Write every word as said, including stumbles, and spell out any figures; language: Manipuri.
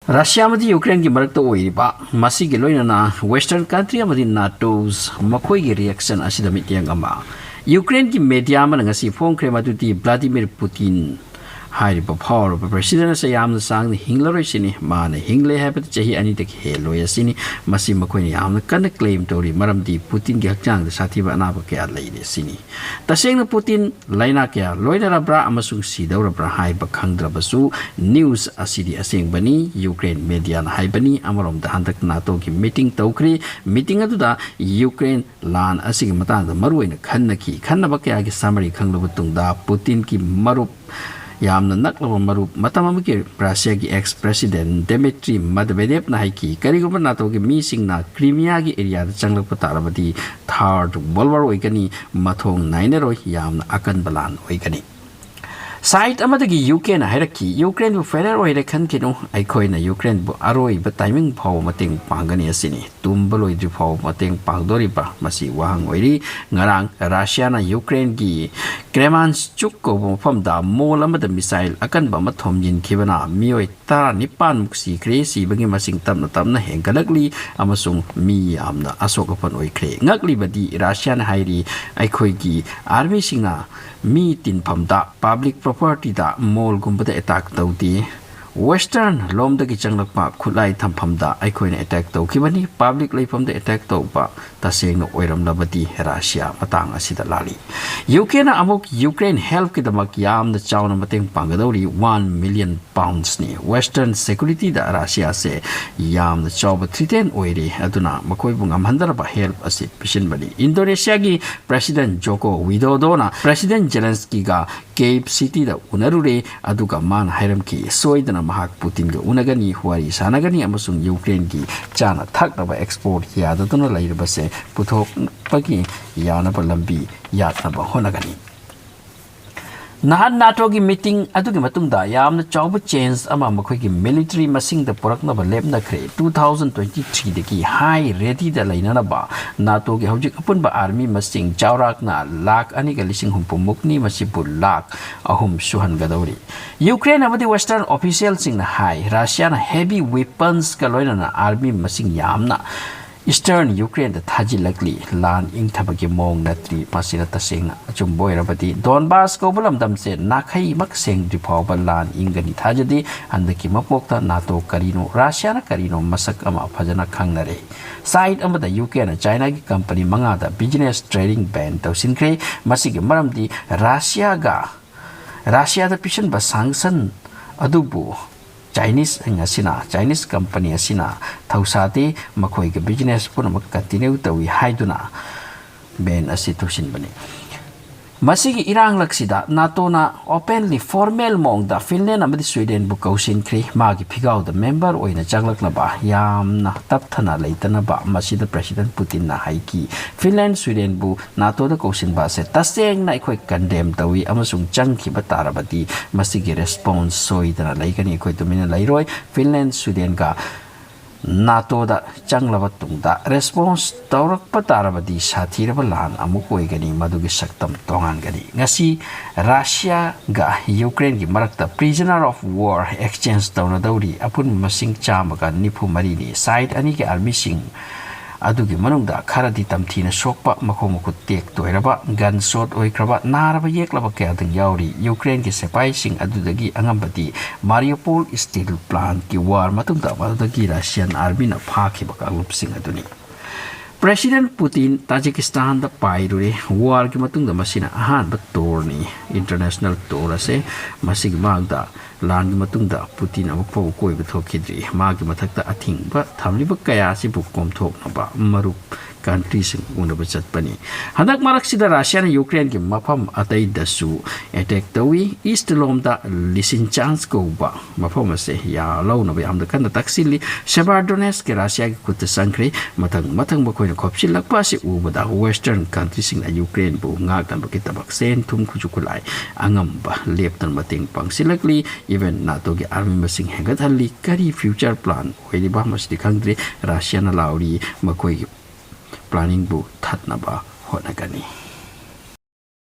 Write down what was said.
ꯔꯁꯤꯌꯥ ꯑꯃꯗꯤ ꯌꯨꯀ꯭ꯔꯦꯟꯒꯤ ꯃꯔꯛꯇ ꯑꯣꯏꯔꯤꯕ, ꯃꯁꯤꯒꯤ ꯂꯣꯏꯅꯅ Western country ꯑꯃꯗꯤ ꯅꯥꯇꯣꯁ, ꯃꯈꯣꯏꯒꯤ reaction ꯑꯁꯤꯗ ꯃꯤꯠꯌꯦꯡ ꯑꯃ꯫ ꯌꯨꯀ꯭ꯔꯦꯟꯒꯤ media ꯑꯃꯅ ꯉꯁꯤ ꯐꯣꯡꯈ꯭ꯔꯦ ꯃꯗꯨꯗꯤ ꯚ꯭ꯂꯥꯗꯤꯃꯤꯔ ꯄꯨꯇꯤꯟ ꯍꯥꯏꯔꯤꯕ ꯐꯥꯎꯔꯕ president ꯑꯁꯤ ꯌꯥꯝꯅ ꯁꯥꯡꯅ ꯍꯤꯡꯂꯔꯣꯏ ꯁꯤꯅꯤ꯫ ꯃꯥꯅ ꯍꯤꯡꯂꯦ ꯍꯥꯏꯕꯗ ꯆꯍꯤ ꯑꯅꯤꯗꯒꯤ ꯍꯦꯜꯂꯣꯏ ꯑꯁꯤꯅꯤ꯫ ꯃꯁꯤ ꯃꯈꯣꯏꯅ ꯌꯥꯝꯅ ꯀꯟꯅ claim ꯇꯧꯔꯤ, ꯃꯔꯝꯗꯤ ꯄꯨꯇꯤꯟꯒꯤ ꯍꯛꯆꯥꯡꯗ ꯁꯥꯊꯤꯕ ꯑꯅꯥꯕ ꯀꯌꯥ ꯂꯩꯔꯦ ꯁꯤꯅꯤ꯫ ꯇꯁꯦꯡꯅ ꯄꯨꯇꯤꯟ ꯂꯥꯏꯅꯥ ꯀꯌꯥ ꯂꯣꯏꯅꯔꯕ꯭ꯔꯥ ꯑꯃꯁꯨꯡ ꯁꯤꯗꯧꯔꯕ꯭ꯔꯥ ꯍꯥꯏꯕ ꯈꯪꯗ꯭ꯔꯕꯁꯨ, news ꯑꯁꯤꯗꯤ ꯑꯁꯦꯡꯕꯅꯤ꯫ ꯌꯨꯀ꯭ꯔꯦꯟ mediaꯅ ꯍꯥꯏꯕꯅꯤ꯫ ꯑꯃꯔꯣꯝꯗ ꯍꯟꯗꯛ ꯅꯥꯇꯣꯒꯤ meeting ꯇꯧꯈ꯭ꯔꯤ꯫ Meeting ꯑꯗꯨꯗ ꯌꯨꯀ꯭ꯔꯦꯟ ꯂꯥꯟ ꯑꯁꯤꯒꯤ ꯃꯇꯥꯡꯗ ꯃꯔꯨꯑꯣꯏꯅ ꯈꯟꯅꯈꯤ꯫ ꯈꯟꯅꯕ ꯀꯌꯥꯒꯤ summary ꯈꯪꯂꯕ ꯇꯨꯡꯗ, ꯄꯨꯇꯤꯟꯒꯤ ꯃꯔꯨꯞ, ꯌꯥꯝꯅ ꯅꯛꯂꯕ ꯃꯔꯨꯞ, ꯃꯇꯝ ꯑꯃꯒꯤ ꯔꯁꯤꯌꯥꯒꯤ ex president Dmitry Medvedevꯅ ꯍꯥꯏꯈꯤ, "ꯀꯔꯤꯒꯨꯝꯕ ꯅꯥꯇꯣꯒꯤ ꯃꯤꯁꯤꯡꯅ ꯀ꯭ꯔꯤꯃꯤꯌꯥꯒꯤ areaꯗ ꯆꯪꯂꯛꯄ ꯇꯥꯔꯕꯗꯤ, Third World War ꯑꯣꯏꯒꯅꯤ, ꯃꯊꯣꯡ ꯅꯥꯏꯅꯔꯣꯏ, ꯌꯥꯝꯅ ꯑꯀꯟꯕ ꯂꯥꯟ ꯑꯣꯏꯒꯅꯤ"꯫ Side ꯑꯃꯗꯒꯤ ꯌꯨꯀ꯭ꯔꯦꯟꯅ ꯍꯥꯏꯔꯛꯈꯤ, "ꯌꯨꯀ꯭ꯔꯦꯟꯕꯨ failure ꯑꯣꯏꯔꯦ ꯈꯟꯈꯤꯅꯨ, ꯑꯩꯈꯣꯏꯅ ꯌꯨꯀ꯭ꯔꯦꯟꯕꯨ ꯑꯔꯣꯏꯕ timing ꯐꯥꯎꯕ ꯃꯇꯦꯡ ꯄꯥꯡꯒꯅꯤ ꯑꯁꯤꯅꯤ꯫ ꯇꯨꯝꯕ ꯂꯣꯏꯗ꯭ꯔꯤ ꯐꯥꯎꯕ ꯃꯇꯦꯡ ꯄꯥꯡꯗꯣꯔꯤꯕ꯭ꯔꯥ? ꯃꯁꯤ ꯋꯥꯍꯪ ꯑꯣꯏꯔꯤ"꯫ ꯉꯔꯥꯡ ꯔꯁꯤꯌꯥꯅ ꯌꯨꯀ꯭ꯔꯦꯟꯒꯤ Kremenchuk ꯀꯧꯕ ꯃꯐꯝꯗ mall ꯑꯃꯗ missile ꯑꯀꯟꯕ ꯑꯃ ꯊꯣꯝꯖꯤꯟꯈꯤꯕꯅ ꯃꯤꯑꯣꯏ ꯇꯔꯥꯅꯤꯄꯥꯟꯃꯨꯛ ꯁꯤꯈ꯭ꯔꯦ꯫ ꯁꯤꯕꯒꯤ ꯃꯁꯤꯡ ꯇꯞꯅ ꯇꯞꯅ ꯍꯦꯟꯒꯠꯂꯛꯂꯤ ꯑꯃꯁꯨꯡ ꯃꯤ ꯌꯥꯝꯅ ꯑꯁꯣꯛ ꯑꯄꯟ ꯑꯣꯏꯈ꯭ꯔꯦ꯫ ꯉꯛꯂꯤꯕꯗꯤ ꯔꯁꯤꯌꯥꯅ ꯍꯥꯏꯔꯤ, "ꯑꯩꯈꯣꯏꯒꯤ armyꯁꯤꯡꯅ ꯃꯤ ꯇꯤꯟꯐꯝꯗ, public propertyꯗ, mallꯒꯨꯝꯕꯗ attack ꯇꯧꯗꯦ꯫ Western ꯂꯣꯝꯗꯒꯤ ꯆꯪꯂꯛꯄ ꯈꯨꯠꯂꯥꯏ ꯊꯝꯐꯝꯗ ꯑꯩꯈꯣꯏꯅ attack ꯇꯧꯈꯤꯕꯅꯤ꯫ Public ꯂꯩꯐꯝꯗ attack ꯇꯧꯕ ꯇꯁꯦꯡꯅ ꯑꯣꯏꯔꯝꯂꯕꯗꯤ ꯔꯁꯤꯌꯥ ꯃꯇꯥꯡ ꯑꯁꯤꯗ ꯂꯥꯜꯂꯤ"꯫ ꯌꯨꯀ꯭ꯔꯦꯟꯅ ꯑꯃꯨꯛ Ukraine helpꯀꯤꯗꯃꯛ ꯌꯥꯝꯅ ꯆꯥꯎꯅ ꯃꯇꯦꯡ ꯄꯥꯡꯒꯗꯧꯔꯤ, one million poundsꯅꯤ꯫ Western securityꯗ ꯔꯁꯤꯌꯥꯁꯦ ꯌꯥꯝꯅ ꯆꯥꯎꯕ threat ꯑꯣꯏꯔꯤ, ꯑꯗꯨꯅ ꯃꯈꯣꯏꯕꯨ ꯉꯝꯍꯟꯗꯅꯕ help ꯑꯁꯤ ꯄꯤꯁꯤꯟꯕꯅꯤ꯫ ꯏꯟꯗꯣꯅꯦꯁꯤꯌꯥꯒꯤ President Joko Widodoꯅ President Zelenskyꯒ Kyiv cityꯗ ꯎꯅꯔꯨꯔꯦ, ꯑꯗꯨꯒ ꯃꯥꯅ ꯍꯥꯏꯔꯝꯈꯤ, "ꯁꯣꯏꯗꯅ ꯃꯍꯥꯛ ꯄꯨꯇꯤꯟꯒ ꯎꯅꯒꯅꯤ, ꯋꯥꯔꯤ ꯁꯥꯟꯅꯒꯅꯤ ꯑꯃꯁꯨꯡ ꯌꯨꯀ꯭ꯔꯦꯟꯒꯤ ꯆꯥꯅ ꯊꯛꯅꯕ export ꯌꯥꯗꯗꯨꯅ ꯂꯩꯔꯤꯕꯁꯦ ꯄꯨꯊꯣꯛꯄꯒꯤ ꯌꯥꯅꯕ ꯂꯝꯕꯤ ꯌꯥꯠꯅꯕ ꯍꯣꯠꯅꯒꯅꯤ"꯫ ꯅꯍꯥꯟ ꯅꯥꯇꯣꯒꯤ ꯃꯤꯇꯤꯡ ꯑꯗꯨꯒꯤ ꯃꯇꯨꯡꯗ ꯌꯥꯝꯅ ꯆꯥꯎꯕ ꯆꯦꯟꯖ ꯑꯃ ꯃꯈꯣꯏꯒꯤ ꯃꯤꯂꯤꯇꯔꯤ ꯃꯁꯤꯡꯗ ꯄꯨꯔꯛꯅꯕ ꯂꯦꯞꯅꯈ꯭ꯔꯦ꯫ ꯇꯨ ꯊꯥꯎꯖꯟ ꯇ꯭ꯋꯦꯟꯇꯤ ꯊ꯭ꯔꯤꯗꯒꯤ ꯍꯥꯏ ꯔꯦꯗꯤꯗ ꯂꯩꯅꯅꯕ ꯅꯥꯇꯣꯒꯤ ꯍꯧꯖꯤꯛ ꯑꯄꯨꯟꯕ ꯑꯥꯔꯃꯤ ꯃꯁꯤꯡ ꯆꯥꯎꯔꯥꯛꯅ ꯂꯥꯈ ꯑꯅꯤꯒ ꯂꯤꯁꯤꯡ ꯍꯨꯝꯐꯨ ꯃꯨꯛꯅꯤ, ꯃꯁꯤꯕꯨ ꯂꯥꯈ ꯑꯍꯨꯝ ꯁꯨꯍꯟꯒꯗꯧꯔꯤ꯫ ꯌꯨꯀ꯭ꯔꯦꯟ ꯑꯃꯗꯤ ꯋꯦꯁꯇꯔꯟ ꯑꯣꯐꯤꯁꯤꯌꯦꯜꯁꯤꯡꯅ ꯍꯥꯏ, ꯔꯁꯤꯌꯥꯅ ꯍꯦꯚꯤ ꯋꯦꯄꯟꯁꯀ ꯂꯣꯏꯅꯅ ꯑꯥꯔꯃꯤ ꯃꯁꯤꯡ ꯌꯥꯝꯅ ꯏꯁꯇꯔꯟ ꯌꯨꯀ꯭ꯔꯦꯟꯗ ꯊꯥꯖꯤꯜꯂꯛꯂꯤ꯫ ꯂꯥꯟ ꯏꯪꯊꯕꯒꯤ ꯃꯑꯣꯡ ꯅꯠꯇ꯭ꯔꯤ꯫ ꯃꯁꯤꯅ ꯇꯁꯦꯡꯅ ꯑꯆꯨꯝꯕ ꯑꯣꯏꯔꯕꯗꯤ, ꯗꯣꯟꯕꯥꯁ ꯀꯧꯕ ꯂꯝꯗꯝꯁꯦ ꯅꯥꯈꯩꯃꯛ ꯁꯦꯡꯗ꯭ꯔꯤ ꯐꯥꯎꯕ ꯂꯥꯟ ꯏꯪꯒꯅꯤ ꯊꯥꯖꯗꯦ꯫ ꯍꯟꯗꯛꯀꯤ ꯃꯄꯣꯛꯇ ꯅꯥꯇꯣ ꯀꯔꯤꯅꯣ, ꯔꯁꯤꯌꯥꯅ ꯀꯔꯤꯅꯣ, ꯃꯁꯛ ꯑꯃ ꯐꯖꯅ ꯈꯪꯅꯔꯦ꯫ ꯁꯥꯏꯠ ꯑꯃꯗ ꯌꯨꯀ꯭ꯔꯦꯟꯅ ꯆꯥꯏꯅꯥꯒꯤ ꯀꯝꯄꯅꯤ ꯃꯉꯥꯗ ꯕꯤꯖꯤꯅꯦꯁ ꯇ꯭ꯔꯦꯗꯤꯡ ꯕꯦꯟ ꯇꯧꯁꯤꯟꯈ꯭ꯔꯦ꯫ ꯃꯁꯤꯒꯤ ꯃꯔꯝꯗꯤ ꯔꯁꯤꯌꯥꯒ, ꯔꯁꯤꯌꯥꯗ ꯄꯤꯁꯤꯟꯕ ꯁꯥꯡꯁꯟ ꯑꯗꯨꯕꯨ ꯆꯥꯏꯅꯤꯁꯁꯤꯡ ꯑꯁꯤꯅ, ꯆꯥꯏꯅꯤꯁ ꯀꯝꯄꯅꯤ ꯑꯁꯤꯅ ꯊꯧꯁꯥꯗꯦ, ꯃꯈꯣꯏꯒꯤ ꯕꯤꯖꯤꯅꯦꯁ ꯄꯨꯝꯅꯃꯛ ꯀꯟꯇꯤꯅ꯭ꯌꯨ ꯇꯧꯏ ꯍꯥꯏꯗꯨꯅ ꯕꯦꯟ ꯑꯁꯤ ꯇꯧꯁꯤꯟꯕꯅꯤ꯫ ꯃꯁꯤꯒꯤ ꯏꯔꯥꯡꯂꯛꯁꯤꯗ ꯅꯥꯇꯣꯅ ꯑꯣꯄꯦꯟꯂꯤ, ꯐꯣꯔꯃꯦꯜ ꯃꯑꯣꯡꯗ ꯐꯤꯟꯂꯦꯟ ꯑꯃꯗꯤ ꯁ꯭ꯋꯤꯗꯦꯟꯕꯨ ꯀꯧꯁꯤꯟꯈ꯭ꯔꯦ꯫ ꯃꯥꯒꯤ ꯐꯤꯒꯥꯎꯗ ꯃꯦꯝꯕꯔ ꯑꯣꯏꯅ ꯆꯪꯂꯛꯅꯕ ꯌꯥꯝꯅ ꯇꯞꯊꯅ ꯂꯩꯇꯅꯕ ꯃꯁꯤꯗ ꯄ꯭ꯔꯦꯁꯤꯗꯦꯟꯠ ꯄꯨꯇꯤꯟꯅ ꯍꯥꯏꯈꯤ꯫ ꯐꯤꯟꯂꯦꯟ ꯁ꯭ꯋꯤꯗꯦꯟꯕꯨ ꯅꯥꯇꯣꯗ ꯀꯧꯁꯤꯟꯕ ꯑꯁꯦ ꯇꯁꯦꯡꯅ ꯑꯩꯈꯣꯏ ꯀꯟꯗꯦꯝ ꯇꯧꯏ ꯑꯃꯁꯨꯡ ꯆꯪꯈꯤꯕ ꯇꯥꯔꯕꯗꯤ ꯃꯁꯤꯒꯤ ꯔꯦꯁꯄꯣꯟꯁ ꯁꯣꯏꯗꯅ ꯂꯩꯒꯅꯤ꯫ ꯑꯩꯈꯣꯏ ꯇꯨꯃꯤꯟꯅ ꯂꯩꯔꯣꯏ꯫ ꯐꯤꯟꯂꯦꯟ ꯁ꯭ꯋꯤꯗꯦꯟꯒ ꯅꯥꯇꯣꯗ ꯆꯪꯂꯕ ꯇꯨꯡꯗ ꯔꯦꯁꯄꯣꯟꯁ ꯇꯧꯔꯛꯄ ꯇꯥꯔꯕꯗꯤ ꯁꯥꯊꯤꯔꯕ ꯂꯥꯟ ꯑꯃꯨꯛ ꯑꯣꯏꯒꯅꯤ, ꯃꯗꯨꯒꯤ ꯁꯛꯇꯝ ꯇꯣꯉꯥꯟꯒꯅꯤ꯫ ꯉꯁꯤ ꯔꯁꯤꯌꯥꯒ ꯌꯨꯀ꯭ꯔꯦꯟꯒꯤ ꯃꯔꯛꯇ prisoner of war exchange ꯇꯧꯅꯗꯧꯔꯤ꯫ ꯑꯄꯨꯟꯕ ꯃꯁꯤꯡ ꯆꯥꯝꯃꯒ ꯅꯤꯐꯨ ꯃꯔꯤꯅꯤ꯫ ꯁꯥꯏꯠ ꯑꯅꯤꯒꯤ ꯑꯥꯔꯃꯤꯁꯤꯡ ꯑꯗꯨꯒꯤ ꯃꯅꯨꯡꯗ ꯈꯔꯗꯤ ꯇꯝꯊꯤꯅ ꯁꯣꯛꯄ, ꯃꯈꯣꯡ ꯃꯈꯨꯠ ꯇꯦꯛ ꯇꯣꯏꯔꯕ, ꯒꯟ ꯁꯣꯠ ꯑꯣꯏꯈ꯭ꯔꯕ, ꯅꯥꯔꯕ ꯌꯦꯛꯂꯕ ꯀꯌꯥꯗꯪ ꯌꯥꯎꯔꯤ꯫ ꯌꯨꯀ꯭ꯔꯦꯟꯒꯤ ꯁꯤꯄꯥꯏꯁꯤꯡ ꯑꯗꯨꯗꯒꯤ ꯑꯉꯝꯕꯗꯤ ꯃꯥꯔꯤꯌꯨꯄꯣꯜ ꯁ꯭ꯇꯤꯜ ꯄ꯭ꯂꯥꯟꯠꯀꯤ ꯋꯥꯔ ꯃꯇꯨꯡꯗ ꯃꯗꯨꯗꯒꯤ ꯔꯁꯤꯌꯥꯟ ꯑꯥꯔꯃꯤꯅ ꯐꯥꯈꯤꯕ ꯀꯥꯡꯂꯨꯞꯁꯤꯡ ꯑꯗꯨꯅꯤ꯫ ꯄ꯭ꯔꯦꯁꯤꯗꯦꯟꯠ ꯄꯨꯇꯤꯟ ꯇꯥꯖꯤꯀꯤꯁꯇꯥꯟꯗ ꯄꯥꯏꯔꯨꯔꯦ꯫ ꯋꯥꯔꯒꯤ ꯃꯇꯨꯡꯗ ꯃꯁꯤꯅ ꯑꯍꯥꯟꯕ ꯇꯣꯔꯅꯤ꯫ ꯏꯟꯇꯔꯅꯦꯁꯅꯦꯜ ꯇꯣꯔ ꯑꯁꯦ ꯃꯁꯤꯒꯤ ꯃꯃꯥꯡꯗ ꯂꯥꯟꯒꯤ ꯃꯇꯨꯡꯗ ꯄꯨꯇꯤꯟ ꯑꯃꯨꯛ ꯐꯥꯎꯕ ꯀꯣꯏꯕ ꯊꯣꯛꯈꯤꯗ꯭ꯔꯤ꯫ ꯃꯥꯒꯤ ꯃꯊꯛꯇ ꯑꯊꯤꯡꯕ ꯊꯝꯂꯤꯕ ꯀꯌꯥ ꯑꯁꯤꯕꯨ ꯀꯣꯝꯊꯣꯛꯅꯕ ꯃꯔꯨꯞ ꯀꯟꯇ꯭ꯔꯤꯁꯤꯡ ꯎꯅꯕ ꯆꯠꯄꯅꯤ꯫ ꯍꯟꯗꯛ ꯃꯔꯛꯁꯤꯗ ꯔꯁꯤꯌꯥꯅ ꯌꯨꯀ꯭ꯔꯦꯟꯒꯤ ꯃꯐꯝ ꯑꯇꯩꯗꯁꯨ ꯑꯦꯇꯦꯛ ꯇꯧꯏ꯫ ꯏꯁ ꯂꯣꯝꯗ ꯂꯤꯁꯤꯟ ꯆꯥꯟꯁ ꯀꯧꯕ ꯃꯐꯝ ꯑꯁꯦ ꯌꯥ ꯂꯧꯅꯕ ꯌꯥꯝꯅ ꯀꯟꯅ ꯇꯛꯁꯤꯜꯂꯤ꯫ ꯁꯦꯕꯥꯔꯗꯣꯅꯦꯁꯀꯤ ꯔꯁꯤꯌꯥꯒꯤ ꯈꯨꯠꯇ ꯆꯪꯈ꯭ꯔꯦ꯫ ꯃꯊꯪ ꯃꯊꯪ ꯃꯈꯣꯏꯅ ꯈꯣꯞꯆꯤꯜꯂꯛꯄ ꯑꯁꯤ ꯎꯕꯗ ꯋꯦꯁꯇꯔꯟ ꯀꯟꯇ꯭ꯔꯤꯁꯤꯡꯅ ꯌꯨꯀ꯭ꯔꯦꯟꯕꯨ ꯉꯥꯛꯅꯕꯒꯤꯗꯃꯛ ꯁꯦꯟ ꯊꯨꯝ ꯈꯨꯠꯁꯨ ꯈꯨꯠꯂꯥꯏ ꯑꯉꯝꯕ ꯂꯦꯞꯇꯅ ꯃꯇꯦꯡ ꯄꯥꯡꯁꯤꯜꯂꯛꯂꯤ꯫ ꯏꯚꯦꯟ ꯅꯥꯇꯣꯒꯤ ꯑꯥꯔꯃꯤ ꯃꯁꯤꯡ ꯍꯦꯟꯒꯠꯍꯜꯂꯤ꯫ ꯀꯔꯤ ꯐ꯭ꯌꯨꯆꯔ ꯄ꯭ꯂꯥꯟ ꯑꯣꯏꯔꯤꯕ ꯃꯁꯤꯗꯤ ꯈꯪꯗ꯭ꯔꯤ꯫ ꯔꯁꯤꯌꯥꯅ ꯂꯥꯎꯔꯤ ꯃꯈꯣꯏꯒꯤ ꯄ꯭ꯂꯥꯅꯤꯡꯕꯨ ꯊꯠꯅꯕ ꯍꯣꯠꯅꯒꯅꯤ꯫